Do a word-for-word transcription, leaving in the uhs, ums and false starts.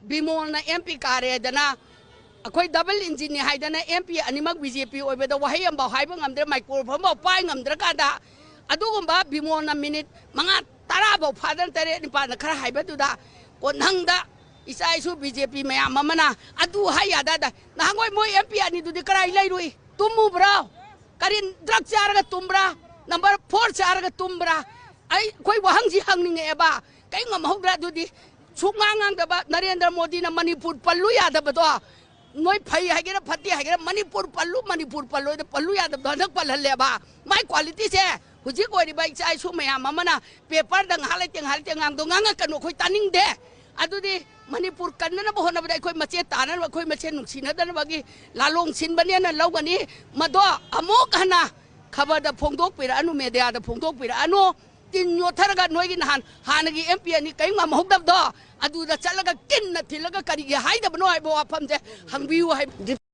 ꯕꯤꯃꯣꯜꯅ M P ꯀꯥꯔꯦꯗꯅ, ꯑꯩꯈꯣꯏ double ꯏꯟꯖꯤꯟꯅꯤ ꯍꯥꯏꯗꯅ M P ꯑꯅꯤꯃꯛ ꯕꯤ ꯖꯦ ꯄꯤ ꯑꯣꯏꯕꯗ ꯋꯥꯍꯩ ꯑꯃꯐꯥꯎ ꯍꯥꯏꯕ ꯉꯝꯗ꯭ꯔꯦ, ꯃꯥꯏꯀ꯭ꯔꯣꯐꯣꯟꯐꯥꯎ ꯄꯥꯏ ꯉꯝꯗ꯭ꯔꯀꯥꯟꯗ, ꯑꯗꯨꯒꯨꯝꯕ ꯕꯤꯃꯣꯜꯅ ꯃꯤꯅꯤꯠ ꯃꯉꯥ ꯇꯔꯥꯐꯥꯎ ꯐꯥꯗꯅ ꯇꯔꯦꯠ ꯅꯤꯄꯥꯜꯗ ꯈꯔ ꯍꯥꯏꯕꯗꯨꯗ, ꯀꯣꯟꯊꯪꯗ ꯏꯆꯥ ꯏꯁꯨ ꯕꯤ ꯖꯦ ꯄꯤ ꯃꯌꯥꯝ ꯑꯃꯅ ꯑꯗꯨ ꯍꯥꯏ ꯌꯥꯗ ꯅꯍꯥꯟꯋꯥꯏ ꯃꯣꯏ ꯑꯦꯝ ꯄꯤ ꯑꯅꯤꯗꯨꯗꯤ ꯀꯔꯥꯏ ꯂꯩꯔꯨꯏ? ꯇꯨꯝꯃꯨꯕ꯭ꯔꯣ? ꯀꯔꯤ ꯗ꯭ꯔꯒ ꯆꯥꯔꯒ ꯇꯨꯝꯕ꯭ꯔꯥ? ꯅꯝꯕꯔ ꯐꯣꯔ ꯆꯥꯔꯒ ꯇꯨꯝꯕ꯭ꯔꯥ? ꯑꯩ, ꯑꯩꯈꯣꯏ ꯋꯥꯍꯪꯁꯤ ꯍꯪꯅꯤꯡꯉꯛꯑꯦꯕ꯫ ꯀꯔꯤ ꯉꯝꯍꯧꯗ꯭ꯔꯥ? ꯑꯗꯨꯗꯤ ꯁꯨꯛꯉꯥꯡ ꯉꯥꯡꯗꯕ ꯅꯔꯦꯟꯗ꯭ꯔ ꯃꯣꯗꯤꯅ ꯃꯅꯤꯄꯨꯔ ꯄꯜꯂꯨ ꯌꯥꯗꯕꯗꯣ, ꯅꯣꯏ ꯐꯩ ꯍꯥꯏꯒꯦꯔꯥ ꯐꯠꯇꯦ ꯍꯥꯏꯒꯦꯔꯥ, ꯃꯅꯤꯄꯨꯔ ꯄꯜꯂꯨ, ꯃꯅꯤꯄꯨꯔ ꯄꯜꯂꯣꯏꯗ ꯄꯜꯂꯨ ꯌꯥꯗꯕꯗꯣ ꯍꯟꯗꯛ ꯄꯜꯍꯜꯂꯦꯕ꯫ ꯃꯥꯏ ꯀ꯭ꯋꯥꯂꯤꯇꯤꯁꯦ ꯍꯧꯖꯤꯛ ꯑꯣꯏꯔꯤꯕ ꯏꯆꯥ ꯏꯁꯨ ꯃꯌꯥꯝ ꯑꯃꯅ ꯄꯦꯄꯔꯗ ꯉꯥꯏꯍꯥꯛ ꯂꯩꯇꯦ, ꯉꯥꯏꯍꯥꯛ ꯂꯩꯇꯦ ꯉꯥꯡꯗꯣ ꯉꯥꯡꯉꯛꯀꯅꯨ, ꯑꯩꯈꯣꯏ ꯇꯥꯅꯤꯡꯗꯦ꯫ ꯑꯗꯨꯗꯤ ꯃꯅꯤꯄꯨꯔ ꯀꯟꯅꯅꯕ ꯍꯣꯠꯅꯕꯗ ꯑꯩꯈꯣꯏ ꯃꯆꯦ ꯇꯥꯅꯅꯕ, ꯑꯩꯈꯣꯏ ꯃꯁꯦꯟ ꯅꯨꯡꯁꯤꯅꯗꯅꯕꯒꯤ ꯂꯥꯂꯣꯡ ꯁꯤꯟꯕꯅꯦꯅ ꯂꯧꯒꯅꯤ꯫ ꯃꯗꯣ ꯑꯃꯨꯛ ꯍꯟꯅ ꯈꯕꯔꯗ ꯐꯣꯡꯗꯣꯛꯄꯤꯔꯛꯑꯅꯨ, ꯃꯦꯗꯤꯌꯥꯗ ꯐꯣꯡꯗꯣꯛꯄꯤꯔꯛꯑꯅꯨ꯫ ꯇꯤꯟ ꯌꯣꯠꯊꯔꯒ ꯅꯣꯏꯒꯤ ꯅꯍꯥꯟ ꯍꯥꯟꯅꯒꯤ ꯑꯦꯝ ꯄꯤ ꯑꯅꯤ ꯀꯔꯤꯝ ꯉꯝꯍꯧꯗꯕꯗꯣ, ꯑꯗꯨꯗ ꯆꯠꯂꯒ ꯀꯤꯟꯅ ꯊꯤꯜꯂꯒ ꯀꯔꯤꯒꯤ ꯍꯥꯏꯗꯕꯅꯣ ꯍꯥꯏꯕ ꯋꯥꯐꯝꯁꯦ ꯍꯪꯕꯤꯌꯨ ꯍꯥꯏꯕ꯫